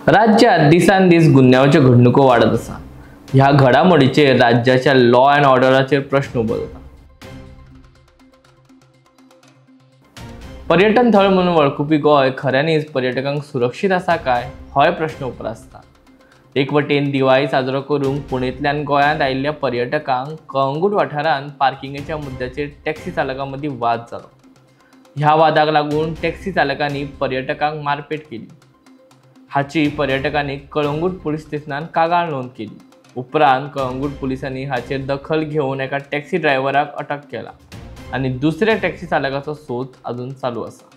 राज्यात दिसान दीस गुन्यांवाच्यो घडणुको वाडत आसा. ह्या घडामोडीचेर राज्याच्या लॉ अँड ऑर्डराचेर प्रश्न उबो जाता. पर्यटन थळ म्हणून वळखुपी गोंय खऱ्यांनीच पर्यटकांक सुरक्षीत आसा काय होय प्रश्न उप्रासता. एक वटेन दिवाळी साजरो करूंक पुणेंतल्यान गोंयांत आयिल्ल्या पर्यटकांक कळंगूट वाठारांत पार्किंगेच्या मुद्द्याचेर टॅक्सी चालकां मदीं वाद जालो. ह्या वादाक लागून टॅक्सी चालकांनी पर्यटकांक मारपेट केली. हाची पर्यटकांनी कळंगूट पुलीस स्टेशनान कागाळ नोंद केली. उपरांत कळंगूट पुलिसांनी हाचेर दखल घेवन एका टॅक्सी ड्रायव्हराक अटक केला आनी दुसऱ्या टॅक्सी चालकाचो सोद अजून चालू आसा.